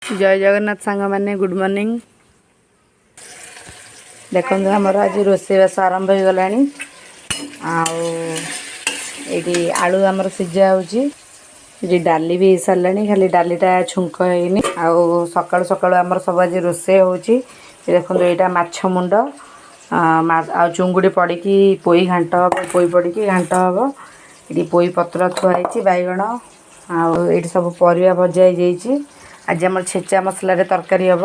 ଜୟ ଜଗନ୍ନାଥ ସାଙ୍ଗମାନେ, good morning. ଦେଖନ୍ତୁ, ଆମର ଆଜି ରୋଷେଇବାସ ଆରମ୍ଭ ହୋଇଗଲାଣି। ଆଉ ଏଇଠି ଆଳୁ ଆମର ସିଝା ହେଉଛି। ଏଠି ଡାଲି ବି ହେଇସାରିଲାଣି, ଖାଲି ଡାଲିଟା ଛୁଙ୍କ ହେଇନି। ଆଉ ସକାଳୁ ସକାଳୁ ଆମର ସବୁ ଆଜି ରୋଷେଇ ହେଉଛି। ଦେଖନ୍ତୁ, ଏଇଟା ମାଛ ମୁଣ୍ଡ ଆଉ ଚୁଙ୍ଗୁଡ଼ି ପଡ଼ିକି ପୋଇ ଘାଣ୍ଟ ହେବ। ପୋଇ ପଡ଼ିକି ଘାଣ୍ଟ ହେବ। ଏଠି ପୋଇ ପତ୍ର ଥୁଆ ହେଇଛି, ବାଇଗଣ, ଆଉ ଏଇଠି ସବୁ ପରିବା ଭଜା ହେଇଯାଇଛି। ଆଜି ଆମର ଛେଚା ମସଲାରେ ତରକାରୀ ହେବ।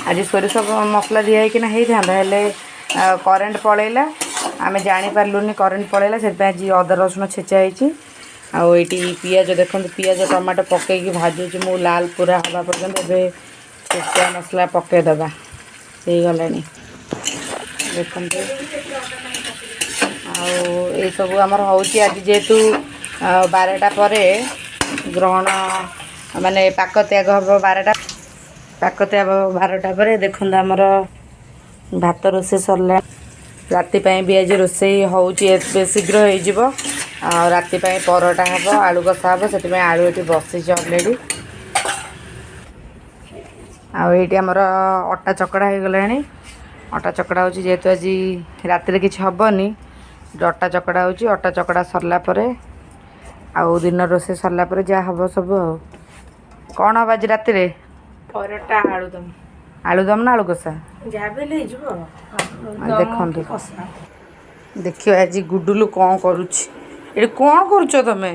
ଆଜି ସୋରିଷ ମସଲା ଦିଆ ହେଇକିନା ହେଇଥାନ୍ତା, ହେଲେ କରେଣ୍ଟ ପଳେଇଲା, ଆମେ ଜାଣିପାରିଲୁନି କରେଣ୍ଟ ପଳେଇଲା। ସେଥିପାଇଁ ଆଜି ଅଦା ରସୁଣ ଛେଚା ହେଇଛି। ଆଉ ଏଇଠି ପିଆଜ ଦେଖନ୍ତୁ, ପିଆଜ ଟମାଟୋ ପକେଇକି ଭାଜୁଛି ମୁଁ ଲାଲ ପୁରା ହେବା ପର୍ଯ୍ୟନ୍ତ। ଏବେ ଛେଚା ମସଲା ପକେଇଦେବା। ହେଇଗଲାଣି ଦେଖନ୍ତୁ। ଆଉ ଏଇସବୁ ଆମର ହେଉଛି ଆଜି। ଯେହେତୁ 12ଟା ପରେ ଗ୍ରହଣ, ମାନେ ପାକ ତ୍ୟାଗ ହେବ 12ଟା, ପାକ ତ୍ୟାଗ ହେବ 12ଟା ପରେ। ଦେଖନ୍ତୁ, ଆମର ଭାତ ରୋଷେଇ ସରିଲା। ରାତି ପାଇଁ ବି ଆଜି ରୋଷେଇ ହେଉଛି, ଏବେ ଶୀଘ୍ର ହେଇଯିବ। ଆଉ ରାତି ପାଇଁ ପରଟା ହେବ, ଆଳୁ କଷା ହେବ। ସେଥିପାଇଁ ଆଳୁ ଏଠି ବସିଛି ଅଲରେଡ଼ି। ଆଉ ଏଇଠି ଆମର ଅଟା ଚକଡ଼ା ହେଇଗଲାଣି। ଅଟା ଚକଡ଼ା ହେଉଛି, ଯେହେତୁ ଆଜି ରାତିରେ କିଛି ହେବନି, ଅଟା ଚକଡ଼ା ହେଉଛି। ଅଟା ଚକଡ଼ା ସରିଲା ପରେ ଆଉ ଦିନ ରୋଷେଇ ସରିଲା ପରେ ଯାହା ହେବ ସବୁ। ଆଉ କ'ଣ ହେବ ଆଜି ରାତିରେ? ପରଟା, ଆଳୁଦମ। ଆଳୁଦମ ନା ଆଳୁ କଷା? ଯାହା ବି ହେଲେ ହେଇଯିବ। ଦେଖନ୍ତୁ, ଦେଖିବା ଆଜି ଗୁଡୁଲୁ କ'ଣ କରୁଛି। ଏଠି କ'ଣ କରୁଛ ତମେ?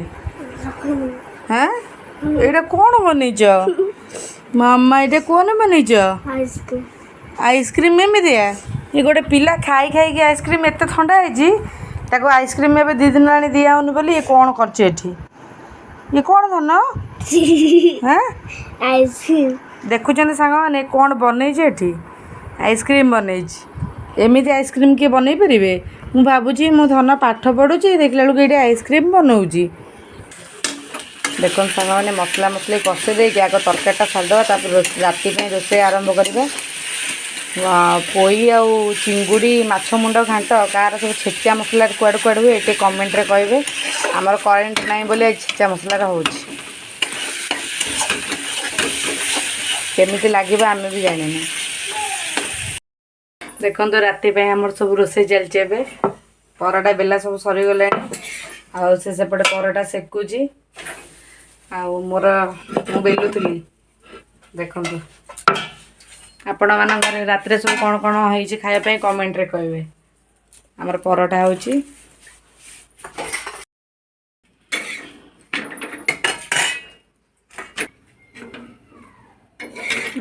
ହେଁ, ଏଇଟା କ'ଣ ବନେଇଛ ମାମା? ଏଇଟା କ'ଣ ବନେଇଛ? ଆଇସ୍କ୍ରିମ୍। ଏମିତିଆ ଇଏ ଗୋଟେ ପିଲା ଖାଇ ଖାଇକି ଆଇସ୍କ୍ରିମ୍ ଏତେ ଥଣ୍ଡା ହେଇଛି। ତାକୁ ଆଇସ୍କ୍ରିମ୍ ଏବେ 2 ଦିନ ହେଲାଣି ଦିଆହେଉନି ବୋଲି ଇଏ କ'ଣ କରିଛି ଏଠି? ଇଏ କ'ଣ ଧନ? ହେଁ, ଦେଖୁଛନ୍ତି ସାଙ୍ଗମାନେ, କ'ଣ ବନେଇଛି ଏଠି? ଆଇସ୍କ୍ରିମ୍ ବନେଇଛି। ଏମିତି ଆଇସ୍କ୍ରିମ୍ କିଏ ବନେଇ ପାରିବେ? ମୁଁ ଭାବୁଛି ମୋ ଧନ ପାଠ ପଢ଼ୁଛି, ଦେଖିଲା ବେଳକୁ ଏଇଠି ଆଇସ୍କ୍ରିମ୍ ବନଉଛି। ଦେଖନ୍ତୁ ସାଙ୍ଗମାନେ, ମସଲା ମସଲି କଷେଇ ଦେଇକି ଆଗ ତରକାରୀଟା ସାରିଦେବା, ତାପରେ ରାତି ପାଇଁ ରୋଷେଇ ଆରମ୍ଭ କରିବା। ପୋଇ ଆଉ ଚିଙ୍ଗୁଡ଼ି ମାଛ ମୁଣ୍ଡ ଘାଣ୍ଟ କାହାର ସବୁ ଛେଚା ମସଲାରେ କୁଆଡ଼େ କୁଆଡ଼େ ହୁଏ, ଟିକେ କମେଣ୍ଟରେ କହିବେ। ଆମର କରେଣ୍ଟ ନାହିଁ ବୋଲି ଆଜି ଛେଚା ମସଲାରେ ହେଉଛି। କେମିତି ଲାଗିବ ଆମେ ବି ଜାଣିନୁ। ଦେଖନ୍ତୁ, ରାତି ପାଇଁ ଆମର ସବୁ ରୋଷେଇ ଚାଲିଛି ଏବେ। ପରଟା ବେଲା ସବୁ ସରିଗଲାଣି। ଆଉ ସେ ସେପଟେ ପରଟା ସେକୁଛି ଆଉ ମୁଁ ବେଲୁଥିଲି। ଦେଖନ୍ତୁ, ଆପଣମାନଙ୍କ ଘରେ ରାତିରେ ସବୁ କ'ଣ କ'ଣ ହେଇଛି ଖାଇବା ପାଇଁ, କମେଣ୍ଟରେ କହିବେ। ଆମର ପରଟା ହେଉଛି।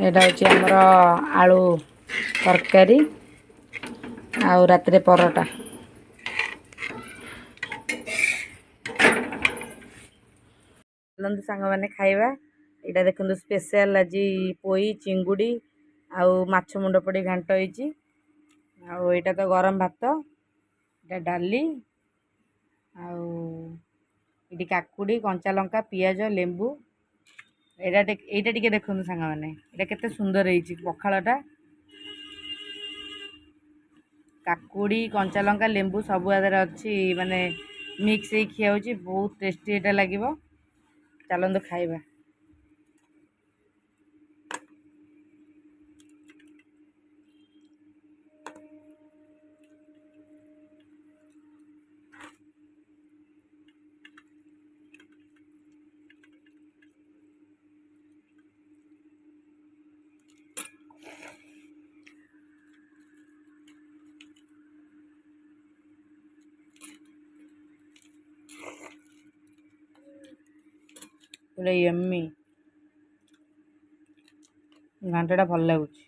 ଏଇଟା ହେଉଛି ଆମର ଆଳୁ ତରକାରୀ ଆଉ ରାତିରେ ପରଟା। ଚାଲନ୍ତୁ ସାଙ୍ଗମାନେ, ଖାଇବା। ଏଇଟା ଦେଖନ୍ତୁ, ସ୍ପେଶାଲ ଆଜି ପୋଇ, ଚିଙ୍ଗୁଡ଼ି ଆଉ ମାଛ ମୁଣ୍ଡ ପଡ଼ି ଘାଣ୍ଟ ହେଇଛି। ଆଉ ଏଇଟା ତ ଗରମ ଭାତ, ଏଇଟା ଡାଲି, ଆଉ ଏଇଠି କାକୁଡ଼ି, କଞ୍ଚା ଲଙ୍କା, ପିଆଜ, ଲେମ୍ବୁ। ଏଇଟା ଟିକେ ଦେଖନ୍ତୁ ସାଙ୍ଗମାନେ, ଏଇଟା କେତେ ସୁନ୍ଦର ହେଇଛି ପଖାଳଟା। କାକୁଡ଼ି, କଞ୍ଚା ଲଙ୍କା, ଲେମ୍ବୁ ସବୁ ଆଦେହରେ ଅଛି, ମାନେ ମିକ୍ସ ହେଇକି ଖିଆ ହେଉଛି। ବହୁତ ଟେଷ୍ଟି ଏଇଟା ଲାଗିବ। ଚାଲନ୍ତୁ ଖାଇବା। ପୁରା ୟମ୍ମି। ଘାଣ୍ଟଟା ଭଲ ଲାଗୁଛି।